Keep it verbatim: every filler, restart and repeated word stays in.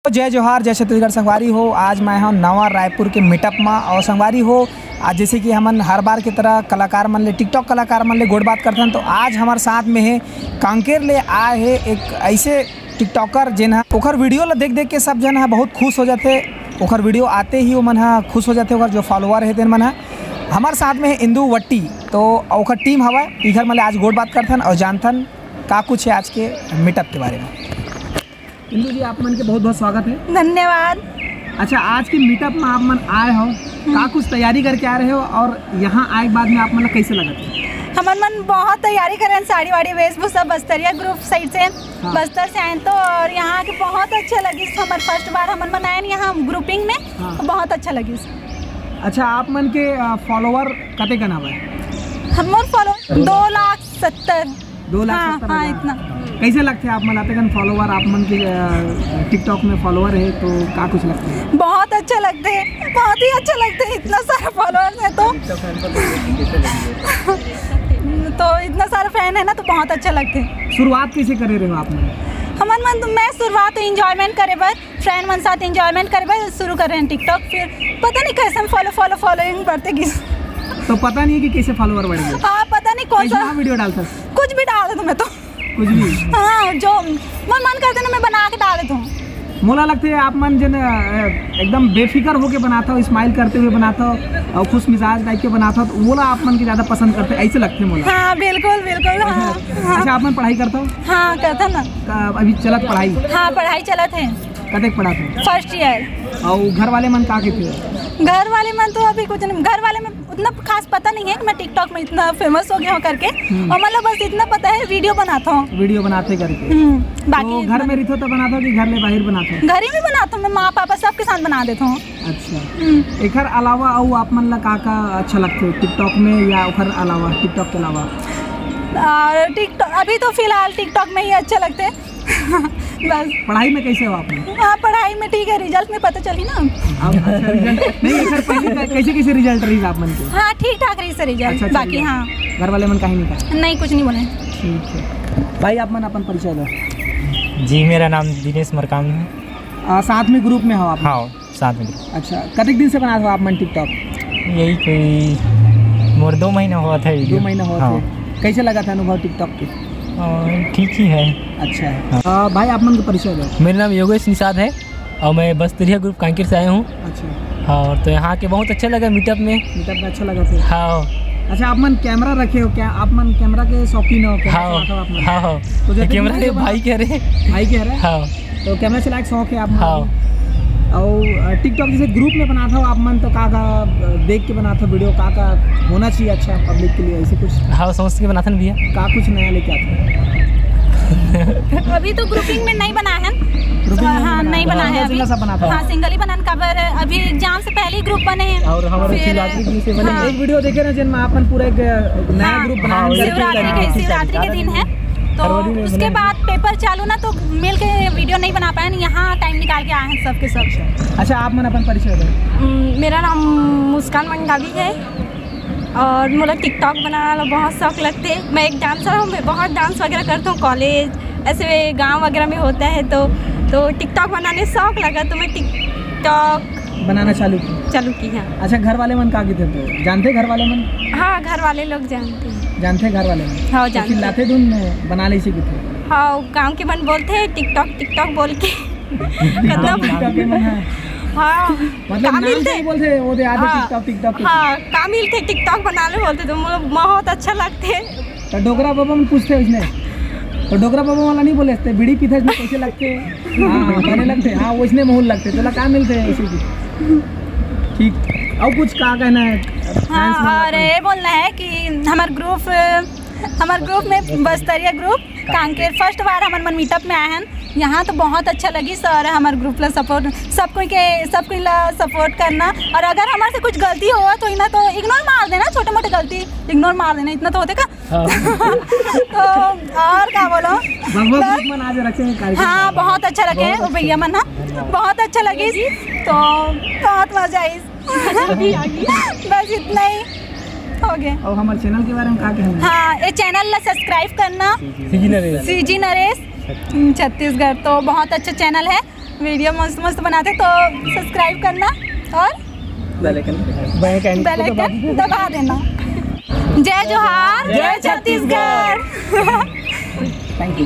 जय जोहार, जय छत्तीसगढ़ संगवारी हो। आज मैं हूँ नवा रायपुर के मीटअप में और संगवारी हो, आज जैसे कि हमन हर बार की तरह कलाकार मन ले, TikTok कलाकार मन ले गोठ बात करथन, तो आज हमारे साथ में है कांकेर ले आए है एक ऐसे टिकटॉकर जेन ह ओखर वीडियो ला देख देख के सब जन ह बहुत खुश हो जाथे। ओखर वीडियो आते ही ओमन ह खुश हो जाथे, ओखर जो फॉलोअर है तेन मन ह। हमारे साथ में है इंदु वट्टी, तो ओखर टीम हवय, इधर मन ले आज गोठ बात करथन और जानथन का कुछ है आज के मीटअप के बारे में। इंदु जी, आप मन के बहुत बहुत स्वागत है। धन्यवाद। अच्छा, आज के मीटअप में आप मन आए हो, का कुछ तैयारी करके आ रहे हो और यहाँ आए के बाद में आप मन ला कैसे लगत है? हमन मन बहुत तैयारी करें, साड़ी वाड़ी, वेशभूषा बस्तरिया ग्रुप साइड से, हाँ। बस्तर से आए तो, और यहाँ आके बहुत अच्छा लगिस। हमार फर्स्ट बार हमन मन आए यहाँ ग्रुपिंग में, हाँ। तो बहुत अच्छा लगिस। अच्छा, आप मन के फॉलोअर कते कन हवय? हमर फॉलोअर दो लाख सत्तर। दो लाख हाँ, सत्तर हाँ, हजार। इतना। कैसे लगथे आप मन अतेकन फॉलोअर आप मन के, अ, टिकटॉक में फॉलोअर है तो का कुछ लगथे? बहुत अच्छा लगथे, बहुत ही अच्छा लगथे, इतना सारा फॉलोअर्स है तो। तो इतना सारा फैन है ना, तो बहुत अच्छा लगथे। शुरुआत कैसे करे रहे हो आप मन? हमन मन तो, मैं शुरुआत तो इंजॉयमेंट करे बर, फ्रेंड मन साथ इंजॉयमेंट करे बर शुरू करे रहेन टिकटॉक, फिर पता नहीं कैसे हम फॉलो फॉलो फॉलोइंग बढ़ते गिस। तो पता नहीं कि कैसे फॉलोअर बढ़ गए। हाँ, पता नहीं कौन कैसे सा वीडियो डालता? कुछ भी डाल देता मैं तो। कुछ भी? हाँ, जो मैं मन करते ना, मैं बना के डाल देता हूँ। मोला लगथे आप मन जन, अ, एकदम बेफिकर होके बनाता हो, स्माइल करते हुए बनाता हो और खुश मिजाज टाइप के बनाता हो, तो वो ला आप मन के ज्यादा पसंद करथे, ऐसे लगथे मोला। हाँ, बिल्कुल, बिल्कुल, हाँ, हाँ। अच्छा, आप मन पढ़ाई करता हो? हाँ, करता ना। का अभी चलत पढ़ाई? हाँ, पढ़ाई चलत है। कतेक पढ़त हो? First year. और घर वाले मन का कहते हो? घर वाले मन तो अभी कुछ नहीं, घर वाले में उतना खास पता नहीं है कि मैं टिकटॉक में इतना फेमस हो गया हूँ करके। हम्म। और मतलब बस इतना पता है वीडियो बनाता हूँ। वीडियो बनाते करके। हम्म, बाकी तो घर में रहिथो तो बनाथो कि घर ले बाहर बनाथो? घर में भी बनाता हूँ, मैं माँ पापा सबके साथ बना देता हूँ। अच्छा। हम्म। एकर अलावा अउ आप मन ला का का अच्छा लगथे टिकटॉक में या ओकर अलावा, टिकटॉक के अलावा? और टिकटॉक, अभी तो फिलहाल टिकटॉक में ही अच्छा लगते हैं। बस। पढ़ाई में कैसे हो आप लोग? हाँ, पढ़ाई में ठीक है, रिजल्ट में पता चली ना। अब अच्छा रिजल्ट नहीं, सर, पहले कै-, कैसे कैसे रिजल्ट रही आप मन के? हाँ, ठीक ठाक रही सर रिजल्ट। अच्छा, अच्छा बाकी रिजल्ट। हाँ। घर वाले मन काहे नहीं कहा? नहीं, कुछ नहीं बोले। ठीक है भाई, आप मन अपन परिचय दो। जी, मेरा नाम दिनेश मरकाम है। आ, साथ में ग्रुप में हो आप? हाँ, साथ में ग्रुप। अच्छा, कतेक दिन से बनात हो आप मन टिकटॉक? यही कोई मोर दो महीना हुआ था दो वीडियो। महीना हुआ हाँ। थे। कैसे लगा था अनुभव टिकटॉक के? और ठीक ही है। अच्छा है। हाँ। आ, भाई, आप मन का परिचय दो। मेरा नाम योगेश निषाद है और मैं बस्तरिया ग्रुप कांकेर से आया हूँ। अच्छा। हाँ, और तो यहाँ के बहुत अच्छा लगा मीटअप में। मीटअप में अच्छा लगा था। हाँ। अच्छा, आप मन कैमरा रखे हो क्या? आप मन कैमरा के शौकीन हो? कैमरा हाँ। चलाता हो आप मन? हाँ, हाँ। तो जैसे कैमरा कि के वीडियो भाई बना-, कह रहे हैं। भाई कह रहे हैं? हाँ। तो कैमरा चलाए के शौक है आप मन? हाँ। और, अ, टिकटॉक जैसे ग्रुप में बनाता हो आप मन, तो का का, अ, देख के बनाता हो वीडियो, का का होना चाहिए अच्छा पब्लिक के लिए, ऐसे कुछ? हाँ, समझ के बनाता ना भैया। का कुछ नया लेके आता हो? अभी तो ग्रुपिंग में नहीं बना है। ग्रुपिंग में हाँ, नहीं बना नहीं है। बना है सिंगल, अभी। सिंगल सा बनाता हो? हाँ, सिंगल ही बना है, काबर अभी एग्जाम से पहले ही ग्रुप बने हैं। और हमारे फिर शिवरात्रि के दिन से बने। हाँ। एक वीडियो देखे ना, जिनमें आप मन पूरा एक, अ, नया हाँ, ग्रुप बनाए हैं। शिवरात्रि के, शिवरात्रि के दिन है। तो फरवरी में उसके बनाए। बाद पेपर चालू ना, तो मिल के वीडियो नहीं बना पाए, यहाँ टाइम निकाल के आए हैं सबके सब। अच्छा, आप मन अपन परिचय दो। उम, मेरा नाम मुस्कान मंगावी है और मोला टिकटॉक बनाना ला बहुत शौक लगते। मैं एक डांसर हूँ, मैं बहुत डांस वगैरह करता हूँ, कॉलेज ऐसे गांव वगैरह में होता है तो, तो टिकटॉक बनाने शौक लगा तो मैं टिकटॉक बनाना चालू की। चालू की, हाँ। अच्छा, घर वाले मन का किथे तो जानते घर वाले मन? हाँ, घर वाले लोग जानते हैं। जानते घर वाले मन? हाँ, तो जानते। चिल्लाथे धुन बना ले से किथे? हाँ, गाँव के मन बोलते हैं टिकटॉक, टिकटॉक बोल के। कितना टिकटॉक के मन है। हाँ, मतलब का नाम से मिलते? ही बोलते, वो दे आते हाँ, टिकटॉक, टिकटॉक, टिकटॉक। हाँ, का मिलते टिकटॉक बना ले बोलते तो मोला बहुत अच्छा लगते। तो डोकरा बाबा मन पूछते उसने, तो डोकरा बाबा वाला नहीं बोले, "ते बीड़ी पीथे इसमें कैसे लगते?" हाँ, बने लगते, हाँ, वो इसने माहौल लगते, तोला का मिलते हैं इसी की? ठीक, और कुछ का कहना है? हाँ, fans मन और अपन ये बोलना है कि हमार ग्रुप, हमार ग्रुप में बस्तरिया ग्रुप कांकेर फर्स्ट बार हमन मन मीटअप में आए हैं। यहाँ तो बहुत अच्छा लगिस और हमार ग्रुप ला सपोर्ट, सब कोई के, सब कोई ला सपोर्ट करना। और अगर हमारे से कुछ गलती हो तो इन्हें तो इग्नोर मार देना, छोटे मोटे गलती इग्नोर मार देना, इतना तो होते का। हाँ। तो और का बोलो? भगवा बस। ग्रुप मन आज रखे हैं कार्यक्रम। हाँ, बहुत अच्छा लगे बहुत वो अच्छा भैया लगे। मन, हाँ। धन्यवाद। बहुत अच्छा लगे जी। तो बहुत मजा आई। बस इतना ही हो गया। और हमारे चैनल के बारे में का कहना है? हाँ, ये चैनल ला सब्सक्राइब करना। सीजी नरेश। सीजी नरेश, छत्तीसगढ़, तो बहुत अच्छा चैनल है। वीडियो मस्त मस्त बनाते तो सब्सक्राइब करना और बेल आइकन। बेल आइकन दबा देना। जय जोहार, जय छत्तीसगढ़। Thank you.